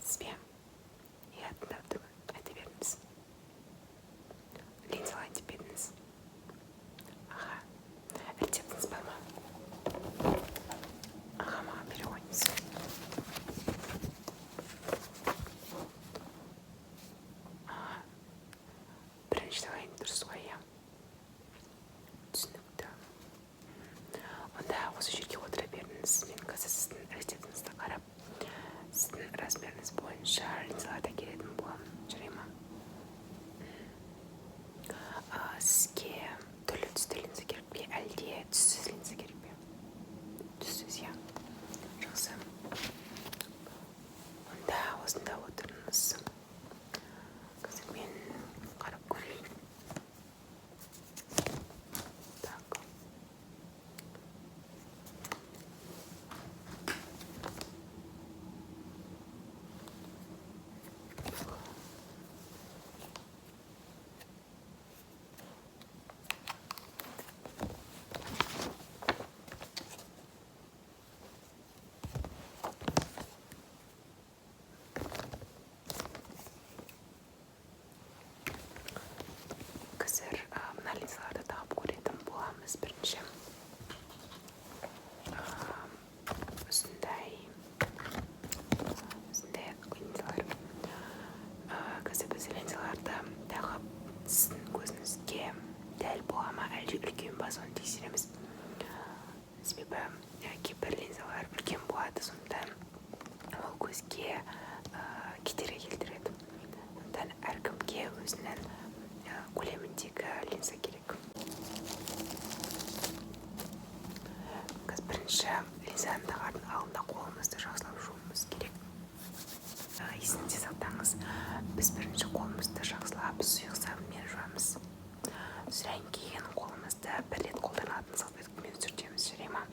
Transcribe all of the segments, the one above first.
Сәлеметсіз бе? Иә, тыңдап тұрмын, айта беріңіз. Линза алайын деп едіңіз. Аха, рецептіңіз бар ма? Аха, маған бере қойыңыз. Аха, бірінші алайын дұрыс қой, иә. Түсінікті. Онда осы жерге отыра беріңіз. Мен қазір сіздің рецептіңізді қарап, сіздің размеріңіз бойынша линзаларды әкелетін боламын. Жарай ма? Сізге түрлі түсті линза керек пе, әлде түссіз линза керек пе? Түссіз, иә. Жақсы. Онда осында отырыңыз. Қазір мен қарап көрейін. Так. Қазір мына линзаларды тағып көретін боламыз бірінші. Осындай осындай линзалар. Қазір біз линзаларды тағып, сіздің көзіңізге дәл бола ма, әлде үлкен ба, соны тексереміз. Себебі кейбір линзалар үлкен болады, сондықтан ол көзге кедергі келтіреді. Сондықтан әркімге өзінің көлеміндегі линза керек. Қазір бірінші линзаны тағардың алдында қолымызды жақсылап жууымыз керек. Есіңізде сақтаңыз, біз бірінші қолымызды жақсылап сұйық сабынмен жуамыз. Содан кейін қолымызды бір рет қолданылатын салфеткамен сүртеміз, жарай ма?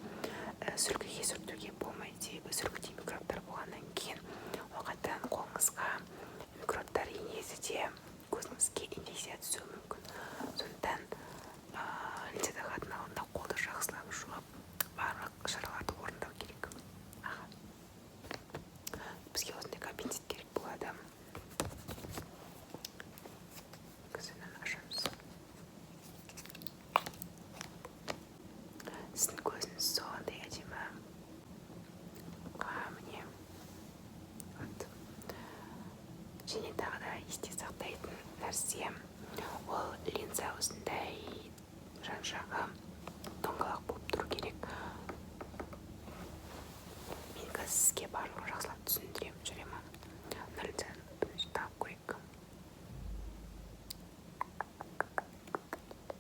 Сүлгіге сүртуге болмайды, себебі сүлгіде микробтар болғаннан кейін ол қайтадан қолыңызға микробтар енеді де көзіңізге инфекция түсуі мүмкін. Сондықтан линза тағардың алдында қолды жақсылап жуып, барлық шараларды орындау керек. Аха. Бізге осындай компенсит керек болады. Қазір мынаны ашамыз. Сіздің көзіңіз сондай әдемі. Міне. Вот. Және тағы да есте сақтайтын нәрсе, ол линза осындай жан-жағы доңғалақ болып тұру керек. Мен қазір сізге барлығын жақсылап түсіндіремін, жүре ма? Мына линзаны бірінші тағып көрейік.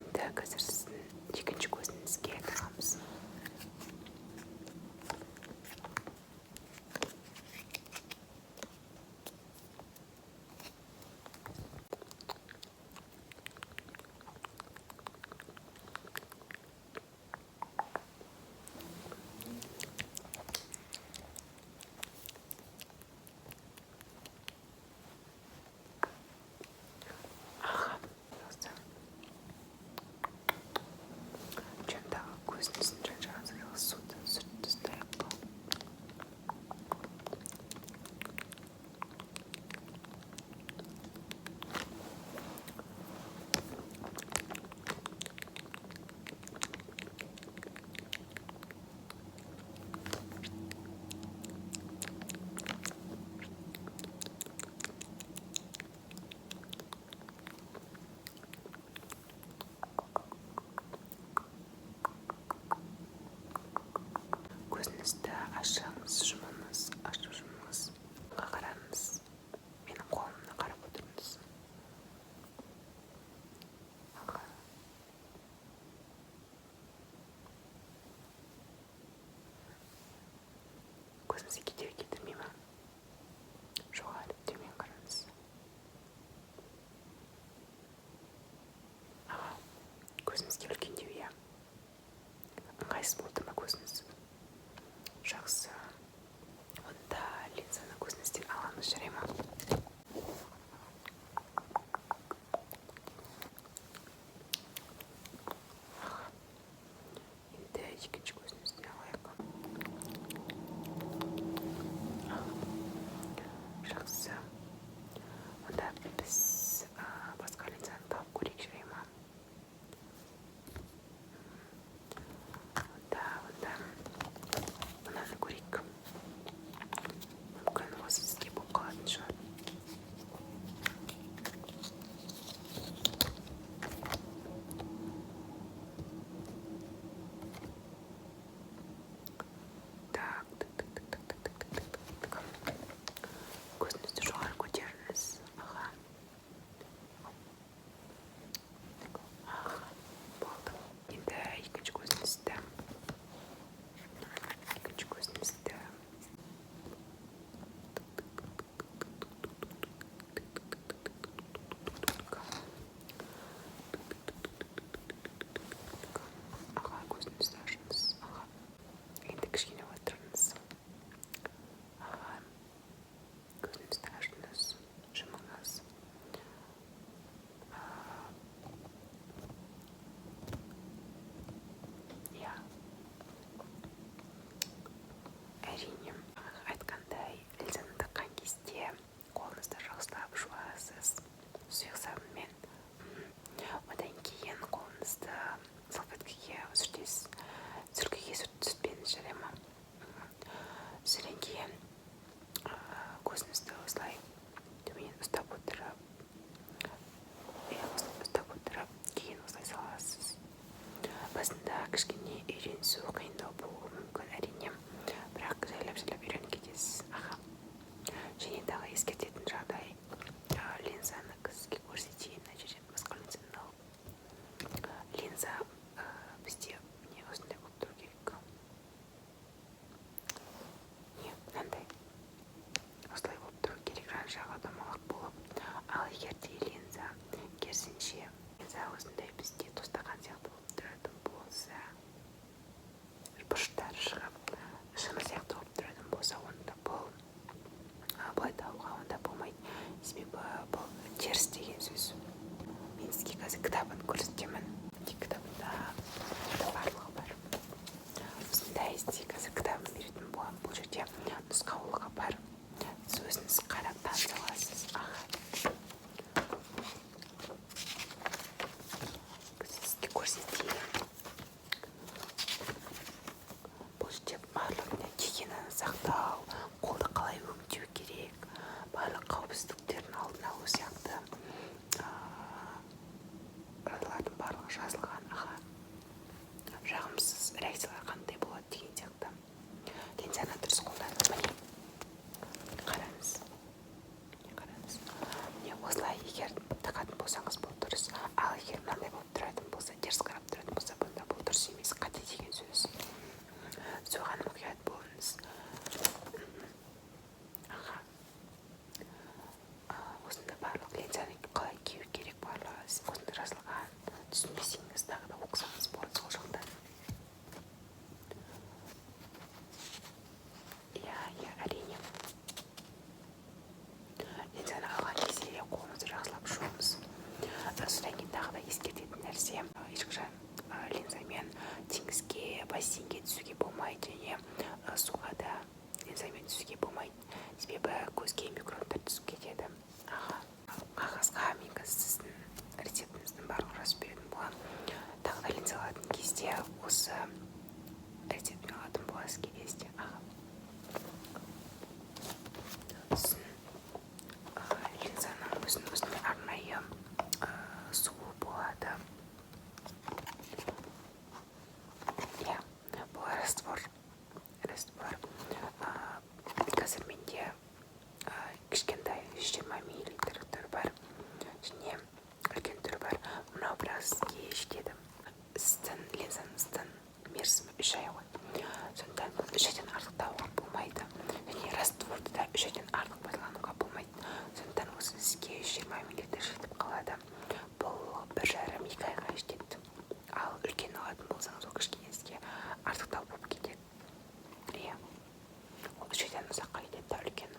Енді қазір сіздің екінші көзіңізге тағамыз. Аха, осы. Жандағы көзіңіздің жан-жағын суды сүртіп тастайық. Көзіңізді ашыңыз, жұмыңыз, ашып жұмыңыз. Қараңыз, менің қолымна қарап отырыңыз. Аха. Көзіңізге кедергі келтірмей ма? Жоғары, төмен қараңыз. Аха, көзіңізге үлкендеу, иә. Ыңғайсыз болып тұр ма көзіңіз? Жақсы. Онда линзаны көзіңізден аламыз, жарай ма? Аха. Енді екінші көзіңізден алайық. Аха. Жақсы. Сізге қазір кітабын көрсетемін. Кітабында барлығы бар. Осындай сізге қазір кітабын беретін боламын. Бұл жерде нұсқаулығы бар. Сіз өзіңіз қарап таныса аласыз. Аха. Сізге көрсетейін. Бұл жерде барлық гигиенаны сақтау, қолды қалай өңдеу керек, барлық қауіпсіздіктердің алдын алу сияқты правилардың барлығы жазылған. Аха. Жағымсыз реакциялар қандай болады деген сияқты. Линзаны дұрыс қолдану. Міне, қараңыз. Қараңыз. Міне, осылай егер тағатын болсаңыз, бұл дұрыс. Ал егер мынандай болып тұратын болса, теріс қарап тұратын болса, бұнда бұл дұрыс емес, қате деген сөз. Соған мұқият болыңыз. Аха. Осында барлық линзаны қалай кию керек, барлығы осында жазылған. Түсінбесеңіз, тағы да оқысаңыз болады сол жақтан. Иә, иә, әрине. Линзаны алған кезде қолыңызды жақсылап жуыңыз. Содан кейін тағы да ескертетін нәрсе, ешқашан линзамен теңізге, бассейнге түсуге болмайды және суға да линзамен түсуге болмайды. Себебі көзге микробтар түсіп кетеді. Аха. Қағазға мен қазір сіздің рецептіңіздің барлығын жазып беретін боламын. Тағы да линза алатын кезде осы рецептін алатын боласыз келесіде. Аха. Сосын линзаның өзінің арнайы суы болады. Иә, бұл раствор. Раствор. Қазір менде кішкентай 120 миллилитр түрі бар және үлкен түрі бар. Мынау біраз сізге жетеді. Сіздің линзаңыздың мерзімі 3 ай ғой. Сондықтан бұл 3 айдан артық табуға болмайды. Және растворды да 3 айдан артық пайдалануға болмайды. Сондықтан осы сізге 120 миллилитр жетіп қалады. Бұл 1,5-2 айға жетеді. Ал үлкен алатын болсаңыз, ол кішкене сізге артықтау болып кетеді. Иә. Ол 3 айдан ұзаққа кетеді да үлкен.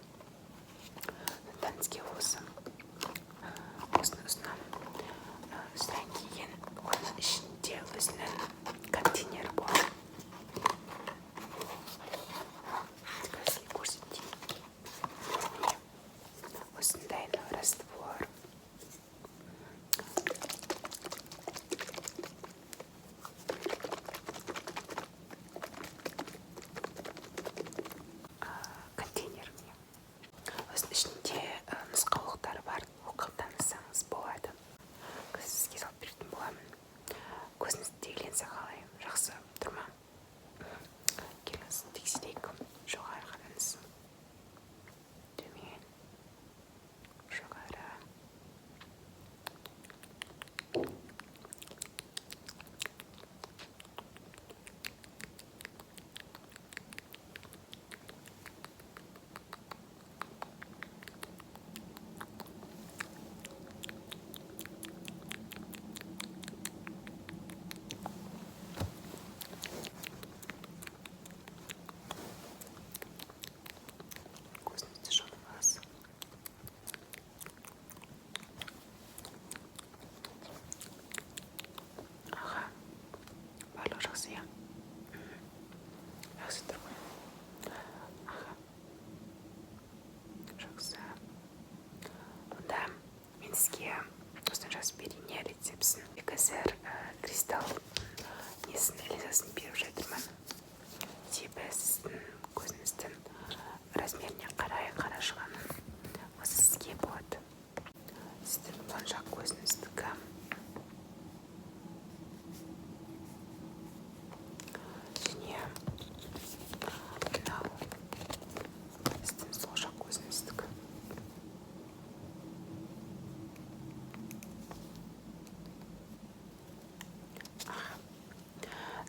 Сондықтан сізге осыны ұсынамын. Содан кейін оның ішінде өзінің контейнері болады. Қазір көрсетейін. Міне, осындай раствор. Контейнер міне. Осының ішінде нұсқаулықтары бар, оқып таныссаңыз болады. Қазір сізге салып беретін боламын. Көзіңіздегі линза қалай? Жақсы тұр ма? Келіңіз, тексерейік. Жоғары қараңыз. Төмен. Жоғары. Көзіңізді жұмыңыз. Аха. Барлығы жақсы, иә? Жақсы тұр ғой. Аха. Жақсы. Онда мен сізге осыны жазып берейін, иә, рецептісін. Қазір кристалл несін, линзасын беріп жатырмын. Себебі сіздің көзіңіздің размеріне қарай қарашығанын осы сізге болады. Сіздің оң жақ көзіңіздікі. Және мынау сіздің сол жақ көзіңіздікі. Аха.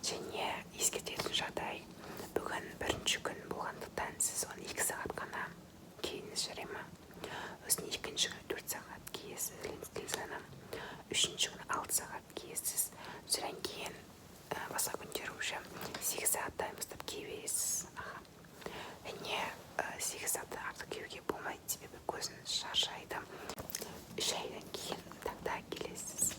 Және ескертетін жағдай, бүгін бірінші күн болғандықтан сіз оны 2 сағат қана киіңіз, жарай ма? Сосын екінші күні 4 сағат киесіз линзаны, үшінші күні 6 сағат киесіз. Содан кейін басқа күндері уже 8 сағаттан бастап кие бересіз. Аха. Және 8 сағаттан артық киюге болмайды, себебі көзіңіз шаршайды. 3 айдан кейін тогда келесіз.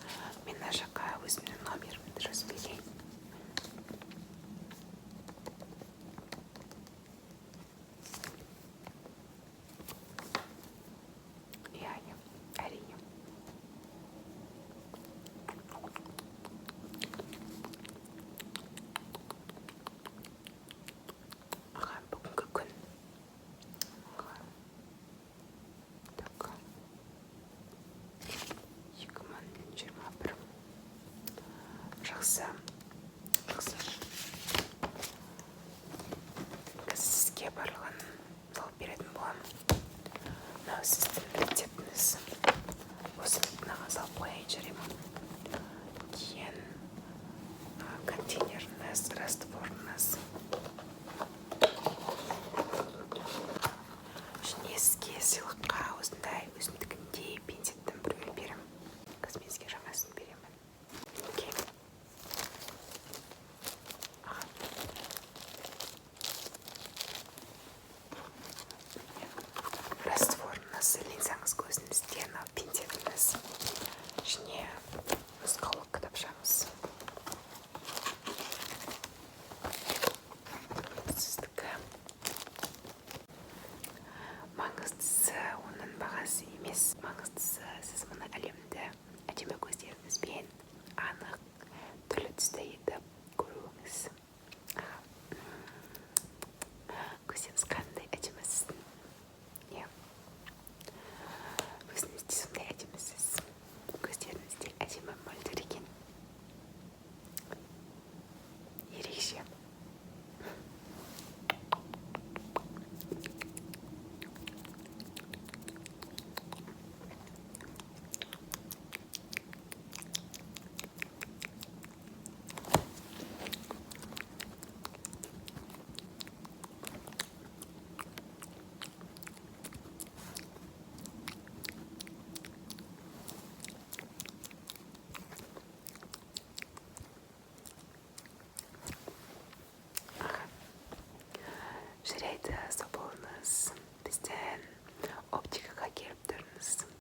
Жақсы, жақсы. Қазір сізге барлығын салып беретін боламын. Мынау сіздің рецептіңіз. Осы мынаған салып қояйын, жарай ма?